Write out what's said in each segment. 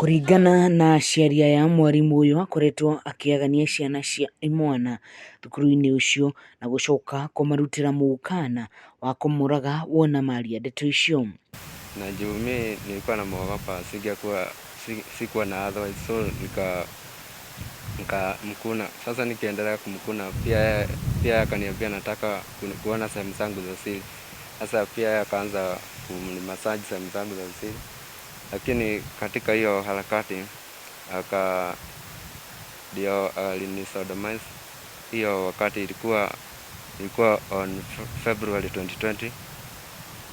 Kũringana na aciari aya, mwarimũ ũyũ akoretwo akĩagania ciana cia imwana thukuru-inĩ ũcio na gũcoka kũmarutĩra mũkana wa kũmũraga wona maria ndeto icio. Na juu mi nilikuwa namuogopa, singekuwa sikuwa na otherwise, so nikamkuna. Sasa nikiendelea kumkuna, pia yeye akaniambia nataka kuona sehemu zangu za siri. Sasa pia yeye akaanza kunimassage sehemu zangu za siri, lakini katika hiyo harakati aka ndio alinisodomize. Hiyo wakati ilikuwa on February 2020.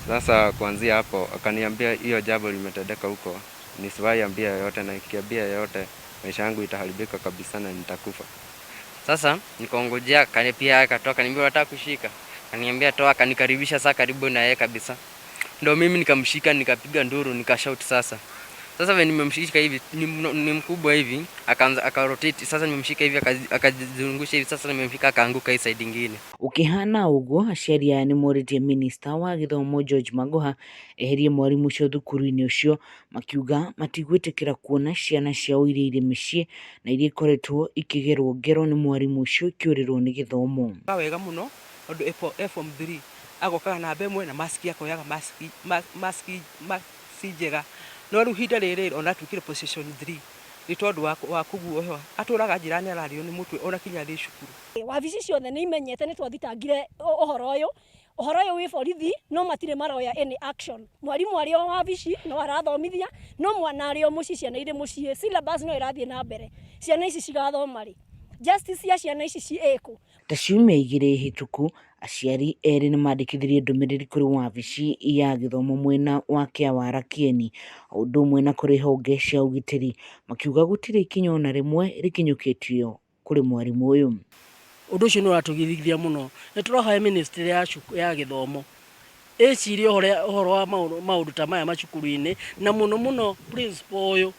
Sasa kuanzia hapo akaniambia hiyo jambo limetendeka huko nisiwahi ambia yoyote, na ikiambia yoyote maisha yangu itaharibika kabisa na nitakufa. Sasa nikaongojea kani pia akatoka, kaniambia unataka kushika, kaniambia toa, akanikaribisha saa karibu na yeye kabisa. Ndo mimi nikamshika, nikapiga nduru, nikashout sasa. Sasa vile nimemshika hivi, ni mkubwa hivi, akaanza akarotate. Sasa nimemshika hivi, akajizungusha hivi, sasa nimemshika akaanguka hii side ingine. Ũkĩhana ũguo, aciari aya nĩmorĩtie minista wa gĩthomo George Magoha eherie mwarimũ ũcio thukuru-inĩ ũcio, makiuga matigwĩtĩkĩra kuona ciana ciao iria irĩ mĩciĩ na iria ikoretwo ikĩgerwo ngero nĩ mwarimũ ũcio ikĩũrĩrwo nĩ gĩthomo. Wega mũno tondũ e form 3 agokaga namba 1 na mask akoyaga mask njega, no rĩu ihinda rĩrĩ ona atuĩkire position 3 nĩ tondũ wa kũguoyoha, atũraga njĩra nĩ ararĩo nĩ mũtwe ona kinya arĩ cukuru. Wabici ciothe nĩ imenyete nĩ twathitangire ũhoro ũyũ, ũhoro ũyũ wĩ borithi, no matirĩ maroya any action. Mwarimũ arĩ o wabici no arathomithia, no mwana arĩ o mũciĩ, ciana irĩ mũciĩ, syllabus no ĩrathiĩ na mbere. Ciana ici cigathoma rĩ? Justice ya ciana ici ĩkũ? Ta ciumia 2 hĩtũku, aciari erĩ nĩmandĩkithirie ndũmĩrĩri kũrĩ wabici ya gĩthomo mwena wa Kĩawara Kĩeni, o ũndũ ũmwe na kũrĩ honge cia ũgitĩri, makiuga gũtirĩ ikinya ona rĩmwe rĩkinyũkĩtio kũrĩ mwarimũ ũyũ. Ũndũ ũcio nĩ ũratũgirithia mũno. Nĩ tũrahoya ministry ya gĩthomo ĩcirie ũhoro wa maũndũ ta maya macukuru-inĩ, na mũno mũno principal ũyũ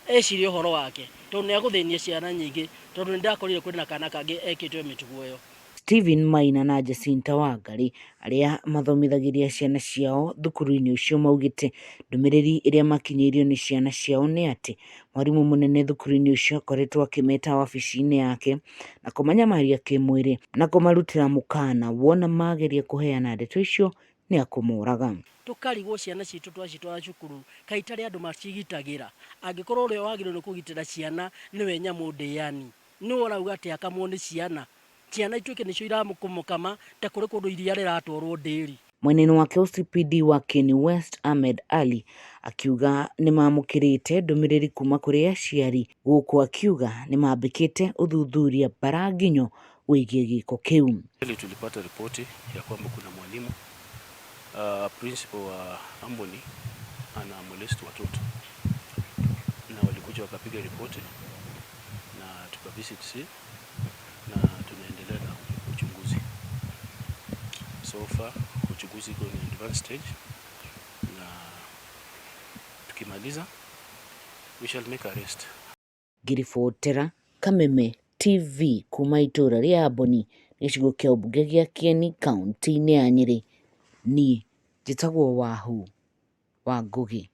ecirie ũhoro wake, tondũ nĩ agũthĩnia ciana nyingĩ, tondũ nĩ ndakorire kwĩna kana kangĩ ekĩtwo mĩtugo ĩyo. Stephen Maina na Jacinta Wangari arĩa mathomithagĩria ciana ciao thukuru-inĩ ũcio maugĩte ndũmĩrĩri ĩrĩa makinyĩirio nĩ ciana ciao nĩ atĩ mwarimũ mũnene thukuru-inĩ ũcio akoretwo akĩmeta wabici-inĩ yake na kũmanyamaria kĩmwĩrĩ na kũmarutĩra mũkana wona mageria kũheana ndeto icio nĩ akũmoraga. Tũkarigwo ciana citũ twacitwara cukuru kaĩ itarĩ andũ macigitagĩra, angĩkorwo ũrĩa wagĩrĩirwo nĩ kũgitĩra ciana nĩwe nyamũ ndĩani, nĩwe ũrauga atĩ akamwo nĩ ciana, ciana ituĩke nĩcio iramũkama ta kũrĩ kũndũ iria rĩratwarwo ndĩri. Mwena-inĩ wake OCPD wa Kieni West Ahmed Ali akiuga nĩmamũkĩrĩte ndũmĩrĩri kuma kũrĩ aciari, gũkũ akiuga nĩmambĩkĩte ũthuthuria baranginyo wĩgiĩ gĩko kĩu. Kweli tulipata ripoti ya kwamba kuna mwalimu, principal wa Amboni ana molest watoto, na walikuja wakapiga ripoti na tukavisit scene na tunaendelea na uchunguzi. So far uchunguzi iko in advanced stage, na tukimaliza we shall make arrest. Ngĩribotera Kameme TV kuma itũra rĩa Amboni, gĩcigo kĩa ũmbunge gĩa Kieni, kaunti-inĩ ya Nyĩrĩ, niĩ njĩtagwo Wahu wa Ngũgĩ.